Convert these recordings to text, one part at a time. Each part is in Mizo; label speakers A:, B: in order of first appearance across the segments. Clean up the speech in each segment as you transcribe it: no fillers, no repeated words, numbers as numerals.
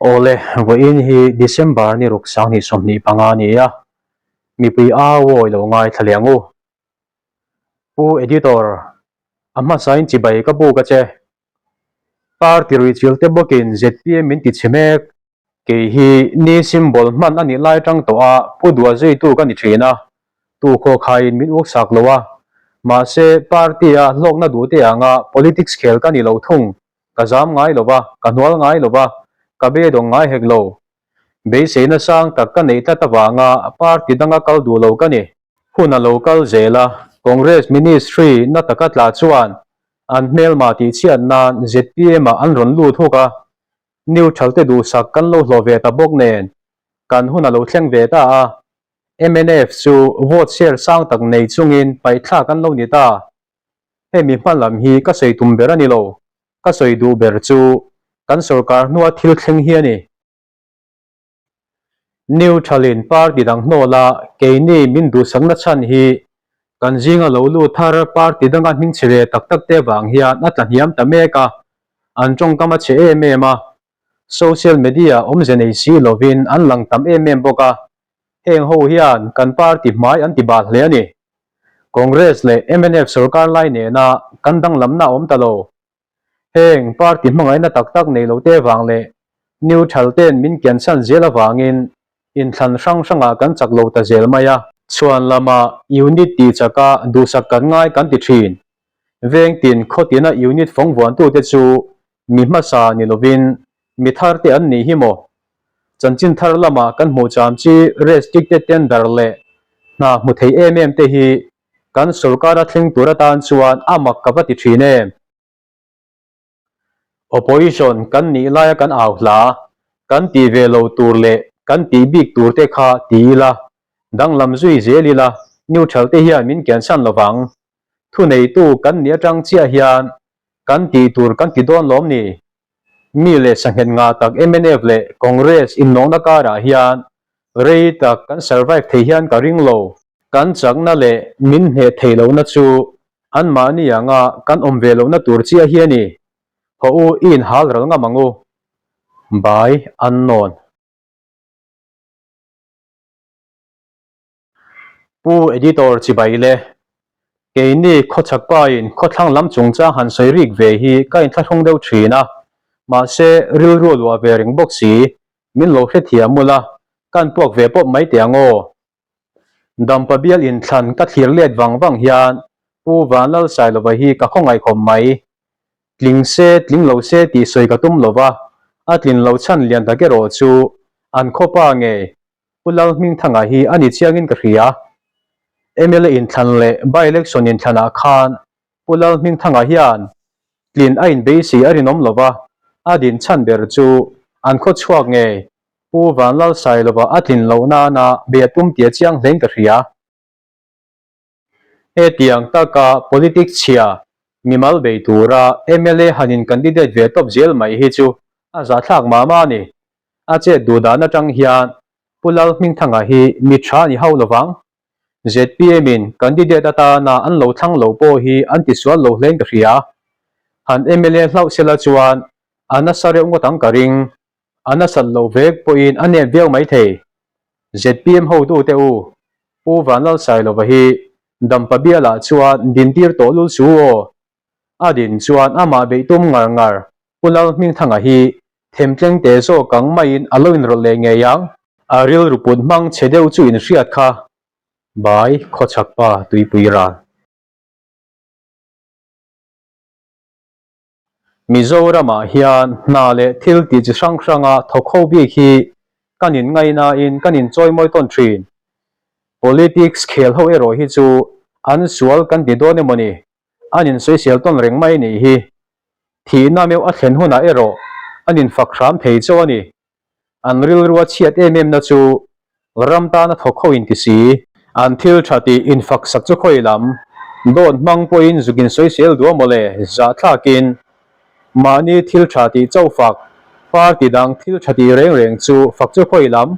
A: Awle, vawiin hi December ni ruk 2025 a ni a, mipui au awi lo ngaithla leh ang u. Pu Editor, a hmasain chibai ka buk a che. Party ruihchilh te bawkin zpm min ti chhe mek. Kei hi ni symbol hman a nih lai tang tawh a pu duah zuitu ka ni thin a, tu khawkhaiin min uksak lo a, mahse party-a hlawkna duh te anga politics khel ka ni lo thung. Ka zam ngai lo va, ka hnual ngai lo va, ka beidawng ngai hek lo. Beiseina sang tak ka neih tlat avanga party danga kal duh lo ka ni. Hun a lo kal zel a, Congress Ministry na taka tla chuan an hmelma tihchhiat nan zpm ah an rawn lut huk a, neutral te duhsak kan lo hlawh ve ta bawk nen kan hun a lo thleng ve ta a, mnf chu vote share sang tak nei chungin paihthlak an lo ni ta. Hemi hma lam hi ka sawi tum ber a ni lo, ka sawi duh ber chu kan sorkar hnua thil thleng hi a ni. Neutral-in party dang hnawla keini min duhsakna chhan hi kan zinga lo lut thar party danga hmingchhe ve tak tak te vang hian a tla hniam ta mek a, an tawngkam a chhe em em a, social media awmze nei si lovin an lang tam em em bawk a, heng ho hian kan party hmai an ti bal hle a ni. Congress leh mnf sorkar lai nena kan danglamna a awm ta lo. Heng party hmangaihna tak tak nei lo te vang leh neutral ten min kiansan zel avangin inthlan hrang hrangah kan chak lo ta zel mai a. Chhuan lama unit tih chaka duhsak kan ngai kan ti thin. Veng tin khaw tina unit fawng vuantute chu mi hmasa ni lovin mi thar te an nih hi maw? Chanchin thar lama kan hmuh cham chi restricted tender leh hna hmu thei em em te hi Kan sorkar a thleng tur atan chuan a mak ka va ti thin em? Opposition kan nih laia kan au hla, kan tih ve lo tur leh kan tih bik tur te kha ti ila, danglam zui zel ila neutral te hian min kiansan lovang. Thuneitu kan nih atang chiah hian kan tih tur kan ti dawn lawm ni? Mi leh sanghet ngah tak mnf leh Congress innawhna karah hian rei tak kan survive thei hian ka ring lo. Kan chakna leh min hneh theih lohna chu anmahni anga kan awm ve lohna tur chiah hi a ni. Haw u i inhal ral ngam ang u. By Unknown. Pu Editor chibai le, keini khawchhak pain khawthlang lam chungchang han sawi rik ve hi ka inthlahrung deuh thin a, mahse rilru luah ve reng bawk si, min lo hrethiam ula, kan puak ve pawp mai teh ang aw. Dampa bial inthlan ka thlir let vang vang hian Pu Vanlalsailova hi ka khawngaih khawp mai. Tling se, tling lo se tih sawi ka tum lova, a tlin lo chhan lian tak erawh chu an khawpa ngei Pu Lalhmingthanga hi a ni chiangin ka hria. Mla inthlan leh by-election inthlanah khan Pu Lalhmingthanga hian tlin a inbeisei a rinawm lo va, a din chhan ber chu an khaw chhuak ngei Pu Vanlalsailova a tlin loh nana bei a tum tia chiang hlein ka hria. Hetiang taka politics chhia mimal bei tura mla han in candidate ve tawp zel mai hi chu a zahthlak mah mah a ni. A chet duh dan atang hian Pu Lalhmingthanga hi mi tha a ni hauh lovang. Zpm in candidate atana an lo thlang lo pawh hi an tisual lo hlein ka hria. Han mla hlauh sela chuan a nasa reuh ngawt ang ka ring. A nasat loh vek pawhin a nep viau mai thei. Zpm hotute u, Pu Vanlalsailova hi Dampa bialah chuan dintir tawh lul su aw. A din chuan amah beih tum ngar ngar Pu Lalhmingthanga hi themtleng te zawk ang maiin a lo inrawlh leh ngei ang. A rilru put hmang chhe deuh chu inhriat kha. Bai khawchhak pa tuipui ral. Mizoramah hian hna leh thil tih chi hrang hranga thawk ho bik hi kan inngaihnain kan inchawimawi tawn thin. Politics khel ho erawh hi chu an sual kan ti dawn emaw ni, an insawisel tawn reng mai nih hi. Thihna meuh a thlen hunah erawh an infak hram thei chauh a ni. An rilru a chhiat em em na chu ram tana thawk ho in ti si. An thil tha tih infak sak chu khawi lam dawt hmang pawhin zuk in sawisel duh a mawle zahthlakin mahni thil tha tih chauh fak, party dang thil tha tih reng reng chu fak chu khawi lam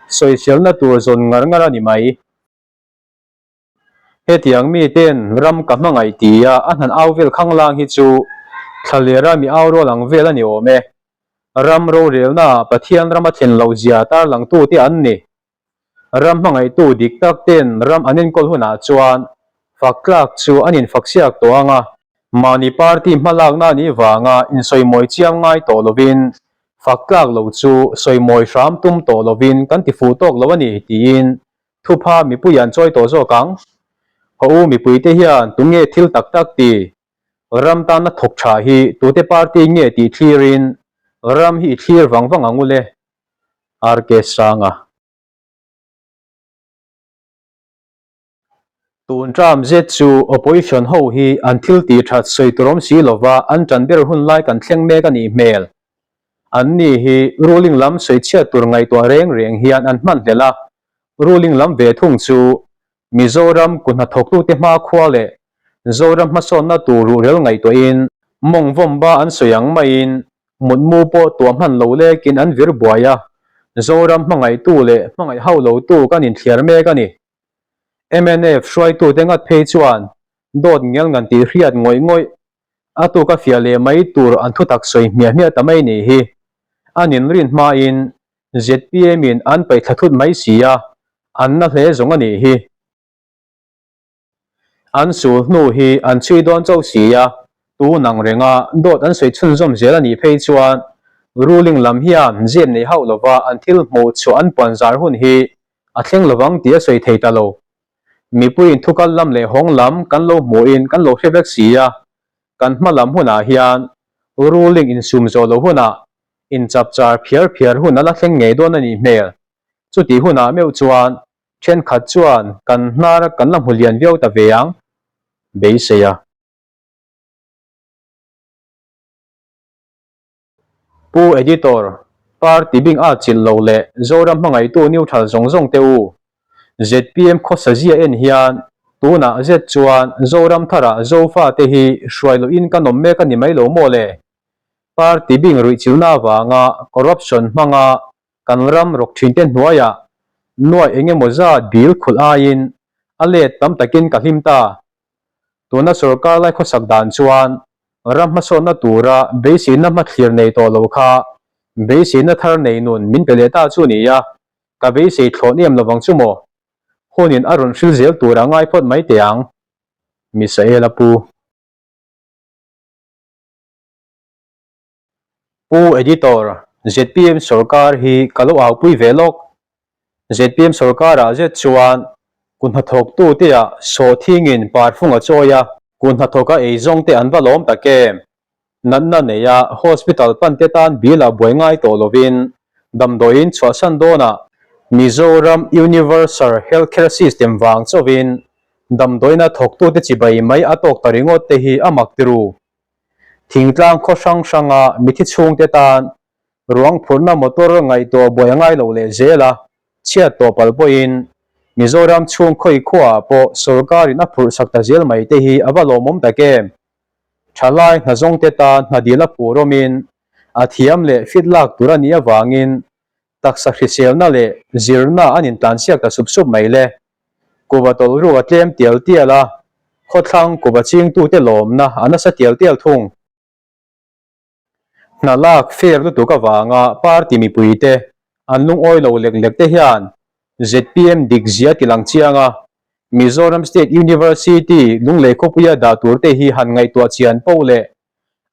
A: sawiselna tur zawn ngar ngar a ni mai. Hetiang miten ram ka hmangaih tia a hnan au vel khanglang hi chu thlalera mi au rual ang vel a ni awm e. Ram rorelnaah Pathian ram a thlen loh zia tarlangtute an ni. Ram hmangaihtu dik tak ten ram an enkawl hunah chuan fak tlak chu an infaksiak tawh ang a, mahni party hmalakna a nih vanga insawimawi chiang ngai tawh lovin fak tlak lo chu sawimawi hram tum tawh lovin kan ti fuh tawk lo a ni tiin thupha mipui an chawi tawh zawk ang. Haw u mipuite hian tunge thil tak tak ti? Ram tana thawk tha hi tute party nge tih thlirin ram hi i thlir vang vang ang u le. RK Sanga. Tun term zet chu opposition ho hi an thil tih that sawi tur awm si lova an tan ber hun lai kan thleng mek a nih hmel. An ni hi ruling lam sawi chhiat tur ngaihtuah reng reng hian an hman hlel a, ruling lam ve thung chu Mizoram kuhnathawktute hmakhua leh Zoram hmasawnna tur ruhrel ngaihtuahin mawng vawmba an sawi ang maiin mutmu pawh tuah hman lo lekin an vir buai a, Zoram hmangaihtu leh hmangaih hauh lotu kan inthliar mek a ni. Mnf hruaitute ngat phei chuan dawt ngel ngan tih hriat ngawih ngawih a tuka fiah leh mai tur an thutak sawi hmiah hmiah ta mai nih hi. An inrin hmain zpm in an paihthla thut mai si a, an na hle zawng a nih hi. An sul hnu hi an chhui dawn chauh si a, tun ang renga dawt an sawi chhunzawm zel a nih phei chuan ruling lam hian zep nei hauh lova an thil hmuh chhuah an puan zar hun hi a thleng lovang tih a sawi thei ta lo. Mipuiin thukal lam leh hawng lam kan lo hmuhin kan lo hre vek si a, kan hma lam hunah hian ruling insum zawh loh hunah inchapchar phiar phiar hun a la thleng ngei dawn a nih hmel. Chutih hunah meuh chuan Thenkhat chuan kan hnar kan la hmu lian viau ta ve ang, beisei a. Pu Editor, Party bing a chilh lo leh Zoram hmangaihtu neutral zawng zawng te u, zpm khawsa zia en hian tunah zet chuan Zoram tharah Zofa te hi hruai lohin kan awm mek a ni mai lo maw le? Party bing ruihchilhna avanga corruption hmanga Kan ram rawk thinte hnuaiah nuai eng emaw zat bil khulh aiin a let tam takin ka hlim ta. Tuna sorkar lai khawsak dan chuan ram hmasawnna tura beiseina hmathlir nei tawh lo kha beiseina thar nei nun min pe leh ta chu nia, ka beisei thlawh em lovang chu maw? Hunin a rawn hril zel tura ngai phawt mai teh ang. Misaela Pu. Pu Editor, zpm sorkar hi ka lo aupui ve lawk. Zpm sorkarah zet chuan kut hnathawktute-ah sawhthingin parfung a chawi a, kut hnathawka eizawngte an va lawm tak em? Natna neia hospital pante tan bill-ah buai ngai tawh lovin damdawiin chhuahsan dawnah Mizoram Universal Healthcare System vang chauhin damdawiina thawktute chibai mai a tawk ta ringawt te hi a mak tiru. Thingtlang khaw hrang hranga mithi chhungte tan ruang phurhna motor ngaihtuah buai a ngai lo leh zel a, chhiat tawh palh pawhin Mizoram chhung khawi khuaah pawh sorkarin a phurh sak ta zel mai te hi a va lawmawm tak em? Thalai hnazawngte tan hna dil a phur awmin a thiam leh fit lak tur a nih avangin taksa hriselna leh zirna an intlansiak ta sup sup mai le. Kuva tawlhruk a tlem tial tial a, khawthlang kuva chingtute lawmna a nasa tial tial thung. Hna lak fair lutuk avanga party mipuite an lungawi lo lek lek te hian zpm dik zia ti lang chiang a, Mizoram State University Lunglei khawpuia dah tur te hi han ngaihtuah chian poh leh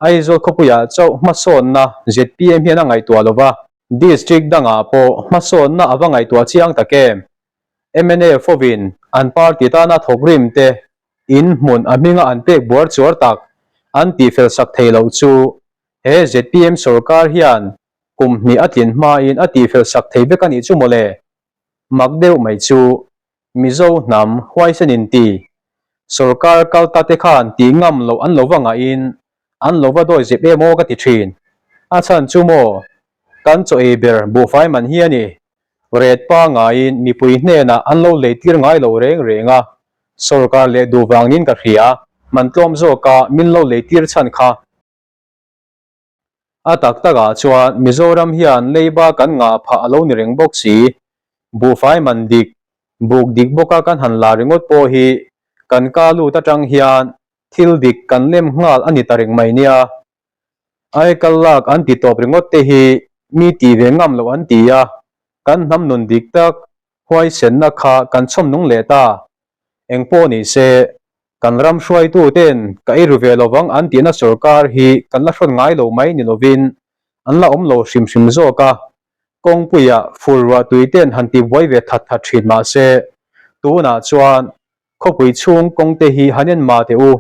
A: Aizawl khawpuiah chauh hmasawnna zpm hian a ngaihtuah lo va, District dangah pawh hmasawnna a va ngaihtuah chiang tak em? Mnf hovin an party tana thawk rim te in hmun a hminga an pek buar chuar tak an tihfel sak thei loh chu he zpm sorkar hian kum hnih a tlin hmain a tihfel sak thei vek a nih chu mawle. Mak deuh mai chu Mizo hnam huaisen in ti. Sorkar kal ta te khan tih ngam loh an lo va ngahin an lo va dawi zep em aw ka ti thin. A chhan chu maw kan chaw ei ber buhfai man hi a ni. Ret pangaiin mipui hnenah an lo lei tir ngai lo reng reng a, sorkar leh duh vangin ka hria, man tlawm zawka min lo lei tir chhan kha. A tak takah chuan Mizoram hian leiba kan ngah phah a lo ni reng bawk si. Buhfai man dik, buk dik bawka kan han la ringawt pawh hi kan ka lut atang hian thil dik kan lem nghal a ni ta reng mai nia. Aikal lak an ti tawp ringawt te hi mi ti ve ngam loh an ti a, kan hnam nun dik tak huaisenna kha kan chhawm nung leh ta. Eng pawh ni se, kan ram hruaitu ten ka ei ru ve lovang an tihna sorkar hi kan la hrawn ngai lo mai ni lovin an la awm lo hrim hrim zawk a, kawngpuiah fur ruah tui ten han ti buai ve that that thin mah se, tunah chuan khawpui chhung kawng te hi han en mah teh u.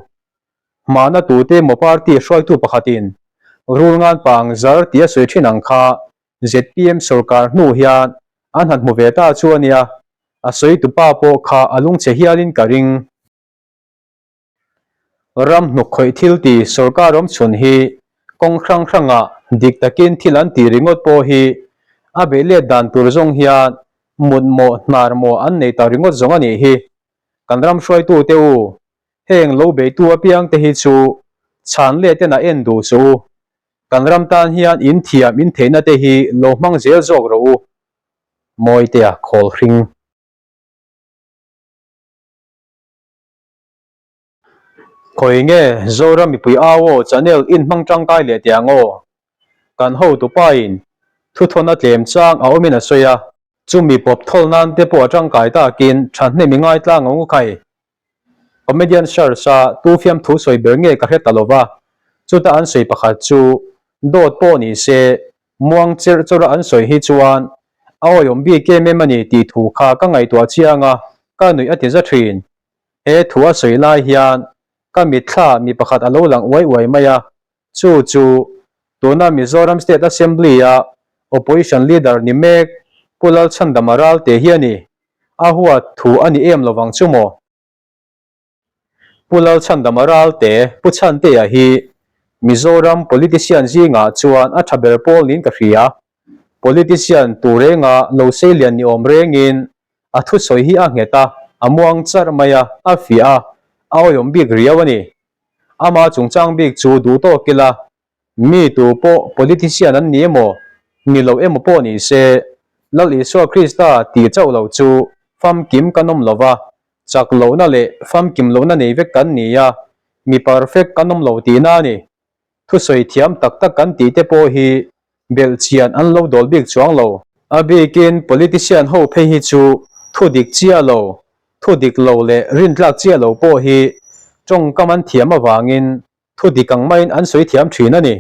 A: Hmana tute maw party hruaitu pakhatin rulngan pang zar tih a sawi thin ang kha zpm sorkar hnu hian an han hmu ve ta chu a nia, a sawi tupa pawh kha a lungchhe hialin ka ring. Ram hnuk khawih thil ti sorkar awm chhun hi kawng hrang hrangah dik takin thil an tih ringawt pawh hi a beih let dan tur zawng hian mut maw hnar maw an nei ta ringawt zawng a nih hi. Kan ram hruaitute u, heng lo beitu apiang te hi chu chhan let ten a en duh suh u. Kan ram tan hian in thiam in theihna te hi lo hmang zel zawk rawh u. Mawitea khawl hring. Khawi nge Zoram mipui au aw channel in hmang tangkai leh teh ang aw. Kan hotu pa in thuthawn a tlem chang a awm in a sawi a, chumi pawp thawl nan te pawh a tangkai takin thahnem i ngai tlang ang u khai. Comedian search a tu fiam thu sawi ber nge ka hre ta lo va, chuta an sawi pakhat chu dawt pawh ni se muang cherh chawrh a an sawi hi chuan a awihawm bik em em a ni tih thu kha ka ngaihtuah chiang a, ka nuih a ti za thin. He thu a sawi lai hian ka mitthla mi pakhat a lo lang uai uai mai a, chu chu tuna Mizoram State Assembly-a Opposition Leader ni mek Pu Lalchhandama Ralte hi a ni. A huat thu a ni em lovang chu maw? Pu Lalchhandama Ralte, Pu Chhantea hi Mizoram politician zingah chuan a tha ber pawl niin ka hria. Politician tur renga lo seilian ni awm rengin a thusawi hi a nghet a, a muang charh mai a, a fiah a, a awihawm bik riau a ni. Ama chungchang bik chu duh tawk ila, mi tu pawh politician an ni emaw, ni lo emaw pawh ni se, Lal Isua Krista tih chauh lo chu famkim kan awm lo va, chak lohna leh famkim lohna nei vek kan ni a, mi perfect kan awm lo tihna a ni. Thusawi thiam tak tak kan tih te pawh hi belh chian an lo dawl bik chuang lo. A bikin politician ho phei hi chu thu dik chiah lo, thu dik lo leh rintlak chiah lo pawh hi tawngkam an thiam avangin thu dik ang maiin an sawi thiam thin a ni.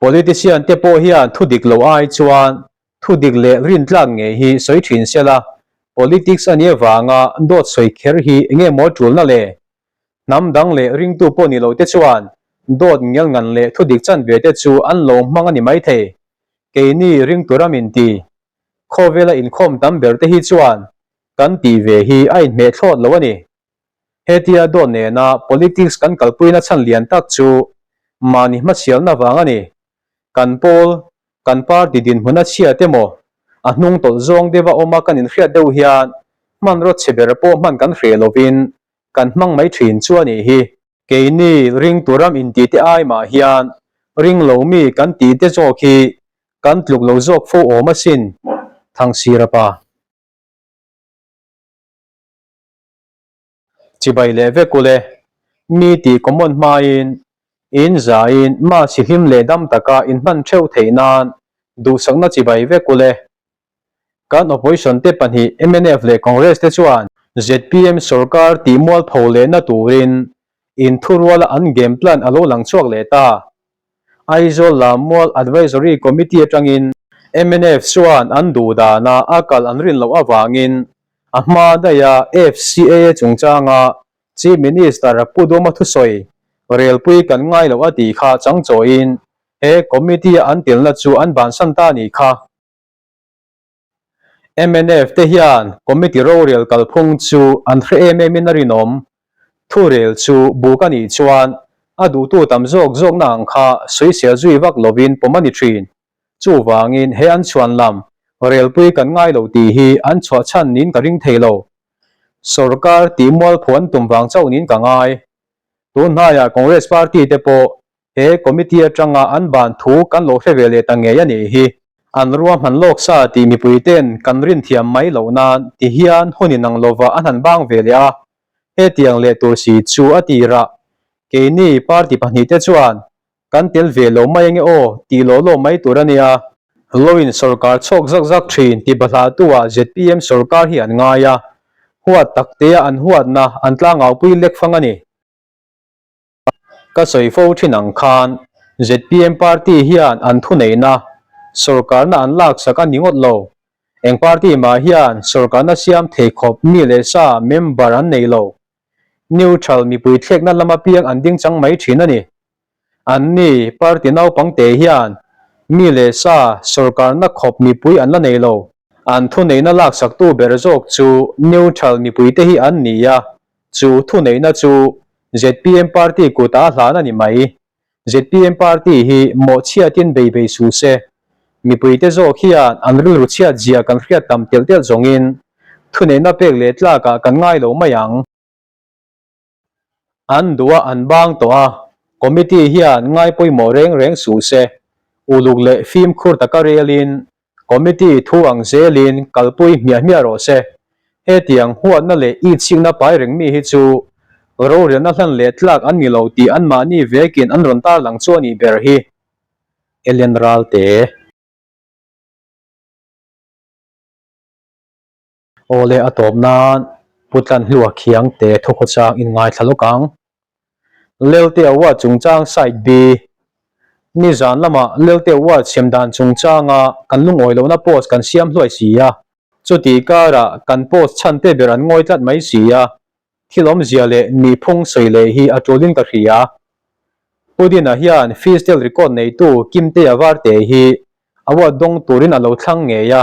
A: Politician te pawh hian thu dik lo ai chuan thu dik leh rintlak ngei hi sawi thin se la, politics a nih avanga dawt sawi kher hi enge maw tulna le? Hnam dang leh ringtu pawh ni lo te chuan dawt ngial ngan leh thu dik chanve te chu an lo hmang a ni maithei. Keini ringtu ram inti, khawvela inkhawm tam ber te hi chuan kan tih ve hi a inhmeh thlawt lo a ni. Hetia dawt nena politics kan kalpuina chhan lian tak chu mahni hmachhialna vang a ni. Kan pawl, kan party dinhmun a chhiat emaw, a hnung tawlh zawng deuha awma kan inhriat deuh hian hmanraw chhe ber pawh hman kan hreh lovin kan hmang mai thin chu a nih hi. Keini ringtu ram intih te ai mah hian ring lo mi kan tih te zawk hi kan tluk lo zawk fo awm asin, Thangsira pa. Chibai leh vek ule, mi tih common hmain in zain mahsi hlim leh dam taka in hman theuh theih nan duhsakna chibai vek ule. Kan opposition te pahnih mnf leh Congress te chuan zpm sorkar tih mualpho lehna turin inthuruala an game plan a lo lang chhuak leh ta. Aizawl Lammual Advisory Committee atangin mnf chuan an duh dana a kal an rin loh avangin a hma daiha FCAA chungchanga Chief Minister Pu Duma thusawi relpui kan ngai loh a tih kha changchawiin he committee a an telna chu an bansan ta nih kha. Mnf te hian committee rorel kalphung chu an hre em em in a rinawm. Thurel chu buk a nih chuan a duhtu tam zawk zawkna ang kha sawisel zui vak lovin pawm a ni thin. Chuvangin he an chhuan lam relpui kan ngai lo tih hi an chhuah chhan niin ka ring thei lo. Sorkar tih mualphu an tum vang chauh niin ka ngai. Tunhnaiah Congress party te pawh He committee atanga an ban thu kan lo hre ve leh ta ngei a nih hi. An ruahman lawk sa tih mipui ten kan rin thiam mai loh nan ti hian hun inang lova an han bang ve leh a. Hetiang leh tur si chu a tirah. Keini party pahnihte chuan kan tel ve lo mai ange aw tih lawh lawh mai tur a nia. Loin sorkar chhawk zak zak thin ti bahlahtu-ah zpm sorkar hi an ngai a, huat taktea an huatna an tlangaupui lek fang a ni. Ka sawi fo thin ang khan zpm party hian an thuneihna sorkarna an laksak a ni ngawt lo. Eng party mah hian sorkarna siam thei khawp mi leh sa member an nei lo. Neutral mipui thlekna lama piang an ding chang mai thin a ni. Anni party naupangte hian mi leh sa sorkarna khawp mipui an la nei lo. An thuneihna laksaktu ber zawk chu neutral mipuite hi an ni a, Chu thuneihna chu zpm party kutah a hlan a ni mai. Zpm party hi mawhchhiatin bei bei suh se. Mipuite zawk hian an rilru chhiat zia kan hriat tam telh telh zawngin thuneihna pek leh tlakah kan ngai lo mai ang. An duh a an bang tawh a, committee hian ngai pawimawh reng reng suh se. Uluk leh fimkhur taka relin Committee thu ang zelin kalpui hmiah hmiah rawh se. Hetiang huatna leh itsikna pai reng mi hi chu rorelna hlan leh tlak an ni lo tih anmahni vekin an rawn tarlang chu a nih ber hi. Ellen Ralte. Awle a tawp nan Pu Tlanhlua Khiangte thukhawchang in ngaithla lawk ang. Lelte Award chungchang Side B. Nizan lamah Lelte Award siam dan chungchanga kan lungawi lohna post kan siam hluai si a. Chuti karah kan post chhan te ber an ngawi tlat mai si a, thil awmzia leh nihphung sawi leh hi a tulin ka hria. Pu Dina hian Freestyle record neitu Kimtea Varte hi award dawng turin a lo thlang ngei a,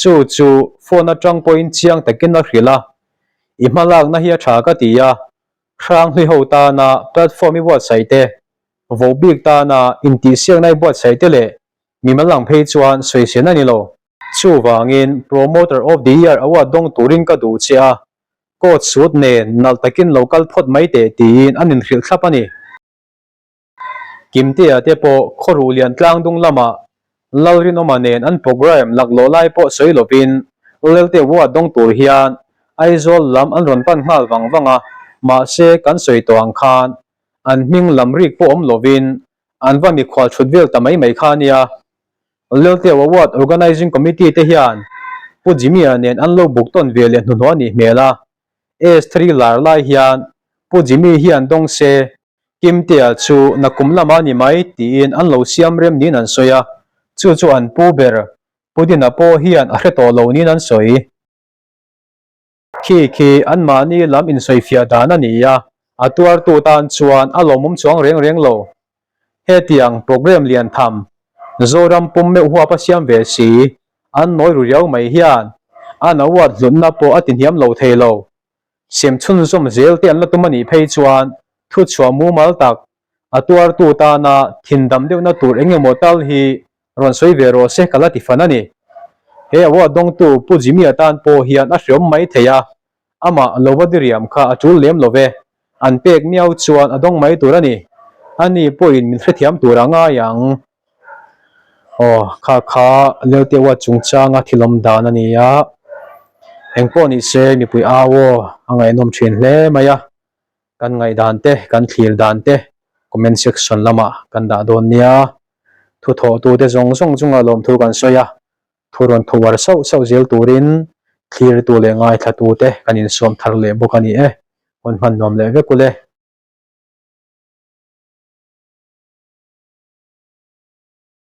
A: chu chu phone atang pawhin chiang takin a hrilh a, I hmalakna hi a tha ka ti a, Hranghlui ho tana platform i buatsaih te, vohbik tana intihsiakna i buatsaih te leh mimal ang phei chuan sawisel a ni lo. Chuvangin Promoter of the Year award dawng turin ka duh che a, coat suit nen nalh takin lo kal phawt mai teh tiin an inhrilh thlap a ni. Kimtea te pawh khawruh lian tlang dung lamah Lalrinawma nen an programme laklawh lai pawh sawi lovin Lelte Award dawng tur hian Aizawl lam an rawn pan nghal vang vang a, mahse kan sawi tawh ang khan an hming lam rik pawh awm lovin an va mikhual thut vel ta mai mai kha a nia. Lelte Award Organising Committee te hian Pu Jimmy-a nen an lo buk tawn ve leh hnuhnawh a nih hmel a, S3 lar lai hian Pu Jimmy hian dawng se Kimtea chu nakum lamah a ni mai tiin an lo siam rem niin an sawi a, chu chu an pu ber Pu Dina pawh hian a hre tawh lo niin an sawi. Khi khi anmahni lam insawifiah dan a ni a, a tuartu tan chuan a lawmawm chuang reng reng lo. Hetiang programme lian tham, Zoram pum meuh huap a siam ve si, an nawi ru riau mai hian an award hlutna pawh a tihniam lo thei lo. Sem chhunzawm zel te an la tum a nih phei chuan thuchhuah mumal tak a tuartu tana thindam deuhna tur eng emaw tal hi rawn sawi ve rawh se ka la ti fan a ni. He award dawngtu Pu Jimmy atan pawh hian a hreawm mai thei a, amah lo va diriam kha a tul lem lo ve. An pek miau chuan a dawng mai tur a ni. Ani pawhin min hrethiam tur a ngai ang. Aw, kha kha Lelte Award chungchanga thil awm dan a ni a, engpawh ni se mipui au aw a ngaihnawm thin hle mai a, kan ngaihdan te, kan thlir dan te comment section lamah kan dah dawn nia, thuthawhtute zawng zawng chunga lawmthu kan sawi a, thu rawn thuar sauh sauh zel turin thlirtu leh ngaithlatute kan insuam thar leh bawk a ni e, hun hman nuam leh vek ule.